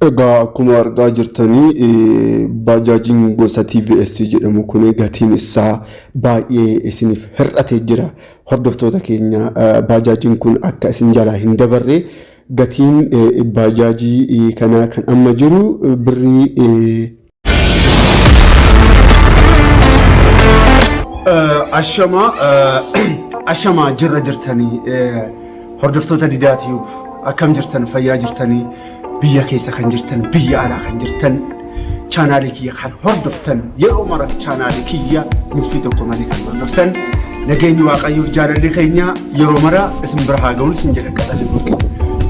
Egaa akkuma argaa jirtanii baajaajiin gosa TVS jedhamu kun gatiin isaa baay'ee isiniif hir'atee jira. Hordoftoota keenya, baajaajiin kun akka isin jalaa hin dabarre. Gatiin baajaajii kanaa kan amma jiru birrii Ashama ashama, jirra jirtanii hordoftoota Didaa Tube, akkam jirtan? Fayyaa jirtanii? Biyya keessa kan jirtan, biyya alaa kan jirtan, chaanaalii kiyya kan hordoftan, yeroo mara chaanaalii kiyya nuffii tokko malee kan hordoftan, nageenyi Waaqayyoof jaalalli keenya yeroo mara isin bira haa ga'uun isin jedha. Qaxalee bukkee,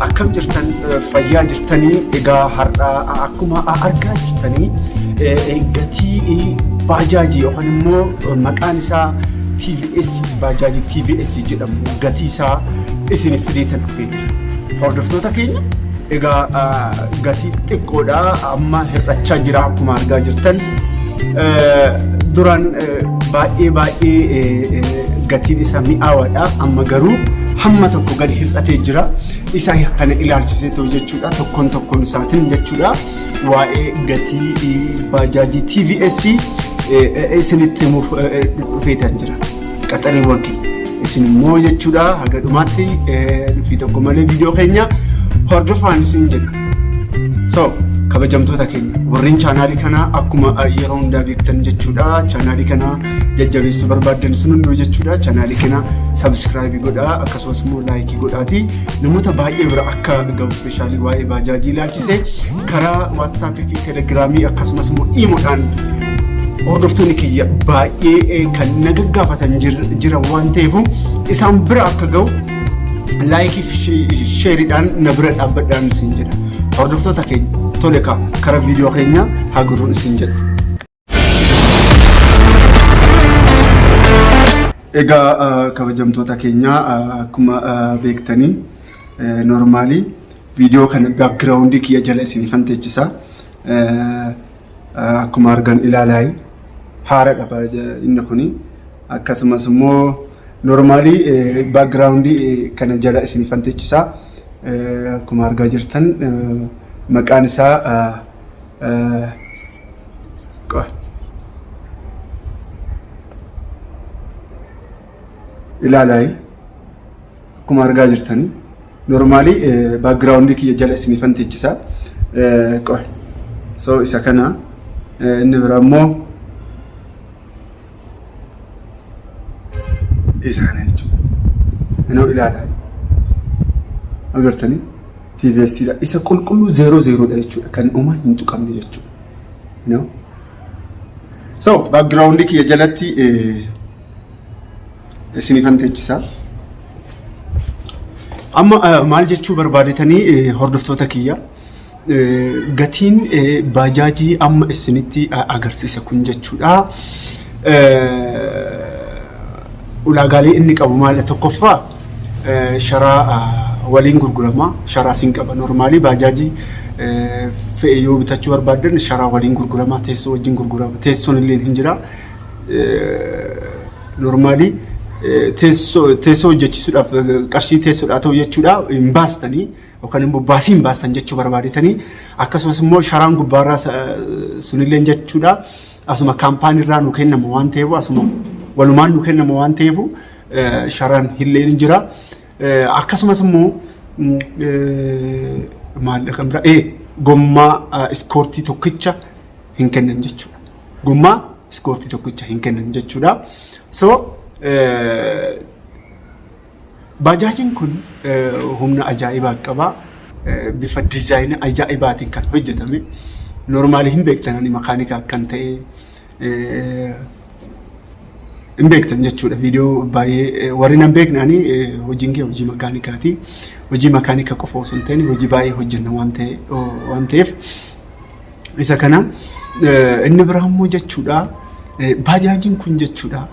akkam jirtan? Fayyaa jirtanii? Egaa har'a akkuma argaa jirtanii gatii baajaajii yookaan immoo maqaan isaa TVS, baajaajii TVS jedhamu gatii isaa isiniif fideetan dhufee jira. Hordoftoota keenya, egaa gatii xiqqoodha amma hir'achaa jira akkuma argaa jirtan. Duraan baay'ee baay'ee gatiin isaa mi'aawaadha, amma garuu hamma tokko gadi hir'atee jira. Isa kana ilaalchisee ta'u jechuudha, tokkoon tokkoon isaatiin jechuudha, waa'ee gatii baajaajii TVS isinitti himuuf dhufeetan jira. Qaxareewwan kiyya, isin immoo jechuudha haga dhumaatti dhufii tokko malee viidiyoo keenya hordofaan isin jedha. So kabajamtoota keenya, warreen chaanaalii kana akkuma yeroo hundaa beektan jechuudha, chaanaalii kana jajjabeessuu barbaaddan isin hunduu jechuudha, chaanaalii kana subscribe godhaa, akkasumas immoo like godhaati namoota baay'ee bira akka ga'u, especially waa'ee baajaajii ilaalchisee karaa WhatsAppii fi Telegramii akkasumas immoo imoodhaan hordoftoonni kiyya baay'ee kan na gaggaafatan jiran waan ta'eef, isaan bira akka ga'u like fi shareiidhaan na bira dhaabbadhaan isin jedha. Hordoftoota keenya, tole kaa, kara viidiyoo keenya haa goruun isin jedha. Egaa kabajamtoota keenya, akkuma beektanii normally viidiyoo kana backgroundii kiyya jala isinifan teechisa. Akkuma argan ilaalaa, haaradha inni kuni. Akkasumas immoo normally backgroundii kana jala isinifan teechisa. Akkuma argaa jirtan maqaan isaa ilaalaa, akkuma argaa jirtanii normally backgroundii kiyya jala isinifan teechisa. So isa kana, inni biraa immoo isa kana jechuudha. Inoo ilaalaa, agartanii, TVS dha. Isa qulqulluu zero zerodha jechuudha. Kan uma hin tuqamne jechuudha. So backgroundii kiyya jalatti isinifan teechisa. Amma maal jechuu barbaadetanii, hordoftoota kiyya, gatiin baajaajii amma isinitti agarsiisa kun jechuudha. Ulaagaalee inni qabu maal? Tokkoffaa, sharaa waliin gurgurama. Sharaa siin qaba. Normally baajaajii fe'e yoo bitachuu barbaaddan sharaa waliin gurgurama. Teessoo wajjin gurgurama. Teessoon illee hin jira. Normally teessoo hojjechiisuudhaaf qarshii teessoodhaa ta'u jechuudha hin baastanii yookaan immoo baasii hin baastan jechuu barbaadetanii. Akkasumas immoo sharaan gubbaarraa sunillee jechuudha asuma kaampaaniirraa nu kennama waan ta'eef, asuma walumaan nu kennama waan ta'eef, sharaan illee ni jira. Akkasumas immoo maal kan biraa, gommaa iskoortii tokkicha hin kennan jechuudha. Gommaa iskoortii tokkicha hin kennan jechuudha. So baajaajiin kun humna ajaa'ibaa qaba. Bifa designii ajaa'ibaatiin kan hojjetame. Normally hin beektan, ani makaanika akkan ta'e hin beektan jechuudha. Viidiyoo baay'ee warri nan beekne, ani hojiin kee hojii makaanikaati. Hojii makaanika qofa osoo hin ta'in hojii baay'ee hojjenna waan ta'eef isa kana. Inni biraa immoo jechuudha, baajaajiin kun jechuudha,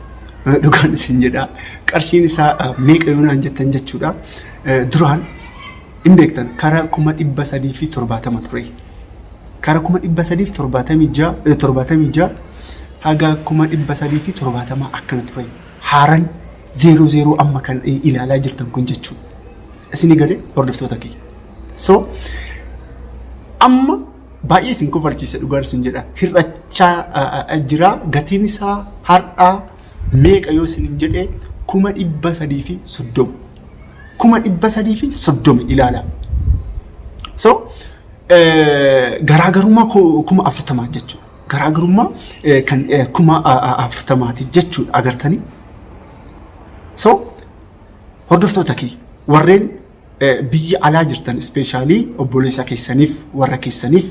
dhugaan isin jedha, qarshiin isaa meeqa yoo naan jettan jechuudha, duraan hin beektan karaa 370,000 ture. Karaa 376, 76 haga 370,000 akkana ture. Haaraan zero zero amma kan ilaalaa jirtan kun jechuudha. Isinii galee, hordoftoota kiyya? So Amma baay'ee isin kofalchiisa dhugaan isin jedha. Hir'achaa jira. Gatiin isaa har'aa meeqa yoo isin jedhe 330,000. 330,000 ilaala. So garaagarummaa 40,000 jechuudha. Garaagarummaa kan 40,000ti jechuudha agartanii. So hordoftoota kiyya warreen biyya alaa jirtan especially obboleessa keessaniif warra keessaniif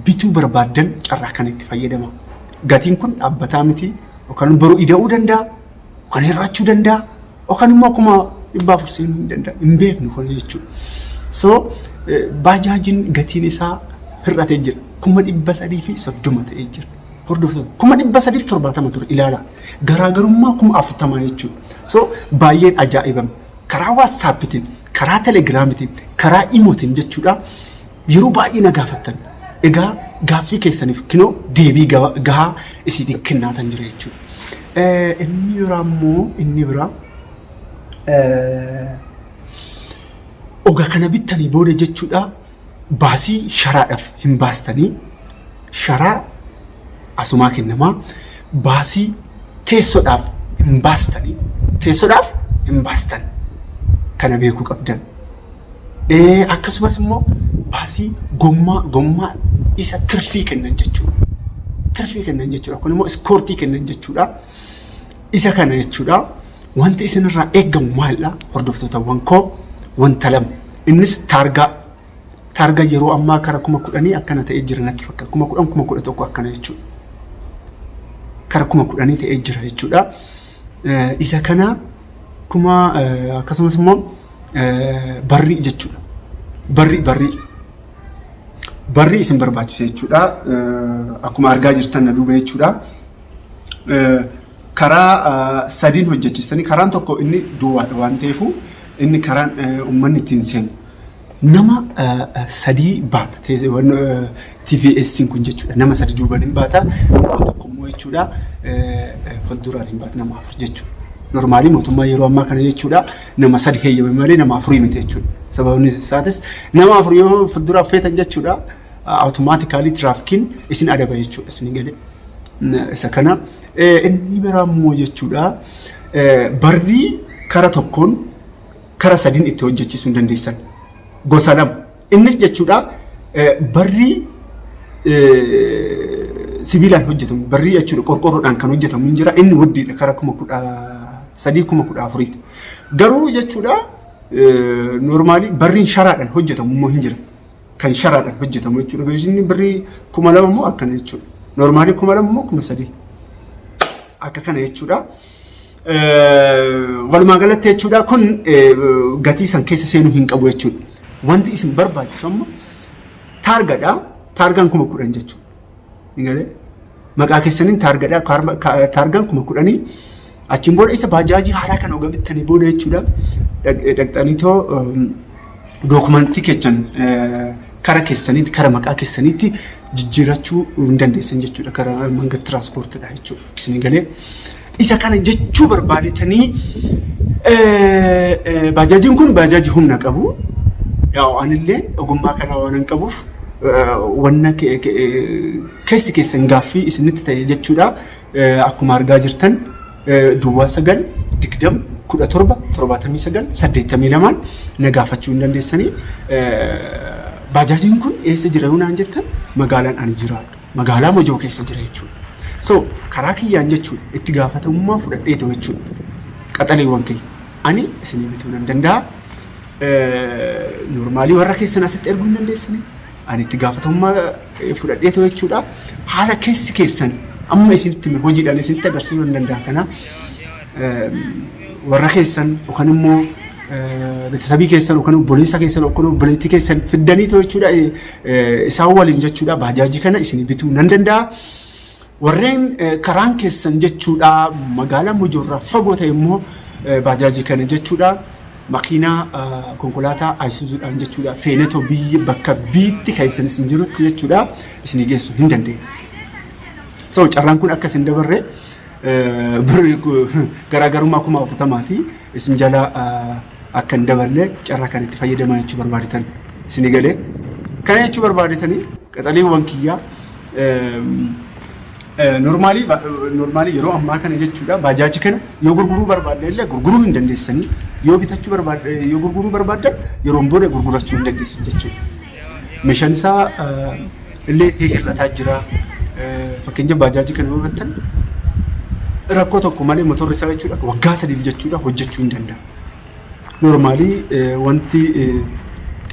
bituu barbaaddan carraa kana itti fayyadama. Gatiin kun dhaabbataa miti yookaan boruu ida'uu danda'a yookaan hir'achuu danda'a yookaan immoo 400,000 seenuu hin danda'a hin beeknu kun jechuudha. So baajaajiin gatiin isaa hir'atee jira. 330,000 ta'ee jira. Hordoftoota 370,000 ture ilaala. Garaagarummaa 40,000 jechuudha. So baay'een ajaa'ibame. Karaa WhatsAppitiin, karaa Telegramitiin, karaa Imootiin jechuudha. Yeroo baay'ee na gaafattan. Egaa gaaffii keessaniif kinoo deebii gahaa isiniin kennaatan jira jechuudha. Inni biraa immoo inni biraa oga kana bittanii booda jechuudha baasii sharaadhaaf hin baastanii sharaa asumaa kennamaa baasii teessoodhaaf hin baastanii teessoodhaaf hin baastan kana beekuu qabdan. Akkasumas immoo baasii gommaa gommaa isa tirfii kennan jechuudha. Tirfii kennan jechuudha. Kun immoo iskoortii kennan jechuudha. Isa kana jechuudha. Wanti isinirraa eeggamu maalidha? Hordoftootawwan koo wanta lama. Innis taargaa. Taargaa yeroo ammaa kara 10,000 akkana ta'ee jira natti fakkaata. 10,000 11,000 akkana jechuudha. Kara 10,000 ta'ee jira jechuudha. Isa kana kuma akkasumas immoo barrii jechuudha. Barrii barrii. Barrii isin barbaachisa jechuudha. Akkuma argaa jirtan na duuba jechuudha. Karaa sadiin hojjechiistanii karaan tokko inni duwwaadha waan ta'eef inni karaan uummanni ittiin seenu. Nama sadii baata TVS kun jechuudha. Nama sadi duuban hin baata. Nama tokko immoo jechuudha fuulduraan hin baata nama afur jechuudha. Normally mootummaa yeroo ammaa kana jechuudha nama sadi heeyyame malee nama afurii miti jechuudha. Sababni isaatis nama afur yoo fuulduraaf feetan jechuudha automatically tiraafikiin isin adaba jechuudha isin galee. Isa kana inni biraa immoo jechuudha barrii kara tokkoon kara sadiin itti hojjechiisuu hin dandeessan. Gosa lama. Innis jechuudha barrii sibiilaan hojjetamu barrii jechuudha qorqorroodhaan kan hojjetamu hin jira inni wuddiidha kara 13,000 14,000ti. Garuu jechuudha normally barriin sharaadhaan hojjetamu immoo hin jira. Kan sharaadhaan hojjetamu jechuudha. Beeksisni birrii 2,000 immoo akkana jechuudha. Normally 2,000 immoo 3,000. Akka kana jechuudha. Walumaa galatti jechuudha kun gatii san keessa seenuu hin qabu jechuudha. Wanti isin barbaachisu amma taargadha. Taargaan 10,000 jechuudha. Hin Maqaa keessaniin taargadha. Taargaan 10,000 achiin booda isa baajaajii haaraa kana oga bittanii booda jechuudha. Dhaqxanii too dookumantii keessan kara keessaniitti kara maqaa keessaniitti jijjiirachuu hin dandeessan jechuudha. Kara mangad tiraanspoortiidha jechuudha. Isin galee isa kana jechuu barbaadetanii baajaajiin kun baajaajii humna qabu. Yaa anillee ogummaa kana waan hin qabuuf wanna keessi keessan gaaffii isinitti ta'e jechuudha. Akkuma argaa jirtan 09 20 17 79 82 na gaafachuu hin dandeessanii. Baajaajiin kun eessa jira yoo naan jettan magaalaan ani jiraadhu magaalaa Mojoo keessa jira jechuudha. So karaa kiyyaan jechuudha itti gaafatamummaa fudhadheetu jechuudha. Qaxaleewwan kiyya ani isinii bituu nan danda'a. Normally warra keessan asitti erguu hin dandeessanii. Ani itti gaafatamummaa fudhadheetu jechuudha. Haala keessi keessan amma isinitti hojiidhaan isinitti agarsiisuu hin danda'a kana. Warra keessan yookaan immoo betesabii keessan yookaan obboleessa keessan yookaan obboleettii keessan fiddaniitu jechuudha isaan waliin jechuudha baajaajii kana isin bituu nan danda'a. Warreen karaan keessan jechuudha magaalaa Mojoorraa fagoo ta'e immoo baajaajii kana jechuudha makiinaa konkolaataa Isuzuudhaan jechuudha feenetoo biyya bakka biitti keessan isin jirutti jechuudha isinii geessu hin dandeenya. So carraan kun akka isin dabarre garaagarummaa 40,000ti isin jala akka hin dabarre carraa kan itti fayyadaman jechuu barbaaditan isinii galee. Kana jechuu barbaadetanii qaxaleewwan kiyyaa, normally normally yeroo ammaa kana jechuudha, baajaaji kana yoo gurguruu barbaaddan illee gurguruu hin dandeessanii, yoo bitachuu barbaaddan, yoo gurguruu barbaaddan yeroon booda gurgurachuu hin dandeessan jechuudha. Meeshaan isaa illee hir'ataa jira. Fakkeenya baajaajii kana yoo bittan rakkoo tokko malee motorri isaa jechuudha waggaa 3f jechuudha hojjechuu hin danda'a. Normally wanti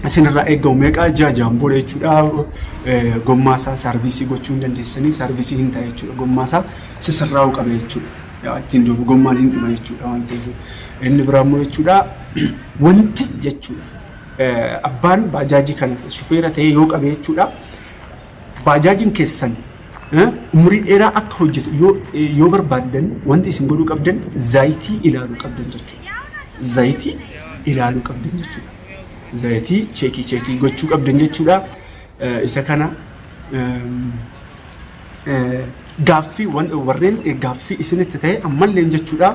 isinirraa eegamu meeqa, ji'a 6n booda jechuudha gommaa isaa service gochuu hin dandeessanii, service hin ta'a jechuudha, gommaa isaa sisirraa'uu qaba jechuudha. Ittiin deemu gommaan hin dhuma jechuudha waan ta'eef. Inni biraa immoo jechuudha, wanti jechuudha abbaan baajaajii kana shufeera ta'ee yoo qabe jechuudha, baajaajiin keessan umurii dheeraa akka hojjetu yoo barbaaddan, wanti isin godhuu qabdan zayitii ilaaluu qabdan jechuudha. Zayitii ilaaluu qabdan jechuudha. Zayitii check check gochuu qabdan jechuudha. Isa kana gaaffii warreen gaaffii isinitti ta'e ammallee jechuudha,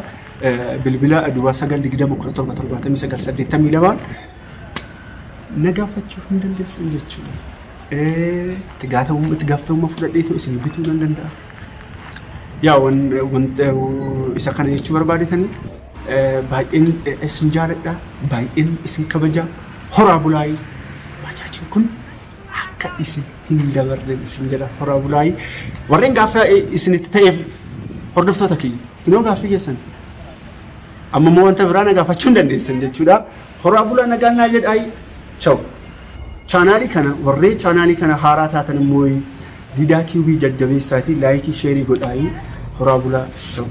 bilbila 0920177982 na gaafachuu hin dandeessan jechuudha. Itti gaafatamummaa fudhadhee isin bituu nan danda'a. Yaa, wanta isa kana jechuu barbaadetanii, baay'een isin jaaladha, baay'een isin kabaja. Horaa bulaayii, baajaajiin kun akka isin hin dabarre isin jedha. Horaa bulaayii, warreen gaaffii isinitti ta'eef, hordoftoota kiyya, inoo gaaffii keessan amma immoo wanta biraa na gaafachuu hin dandeessan jechuudha. Horaa bulaa, nagaan naa jedhaayi. Ciao. Chaanaalii kana, warreen chaanaalii kana haaraa taatan immoo Didaa Tube jajjabeessaatii like, share godhaayi. Horaa bulaa, ciao.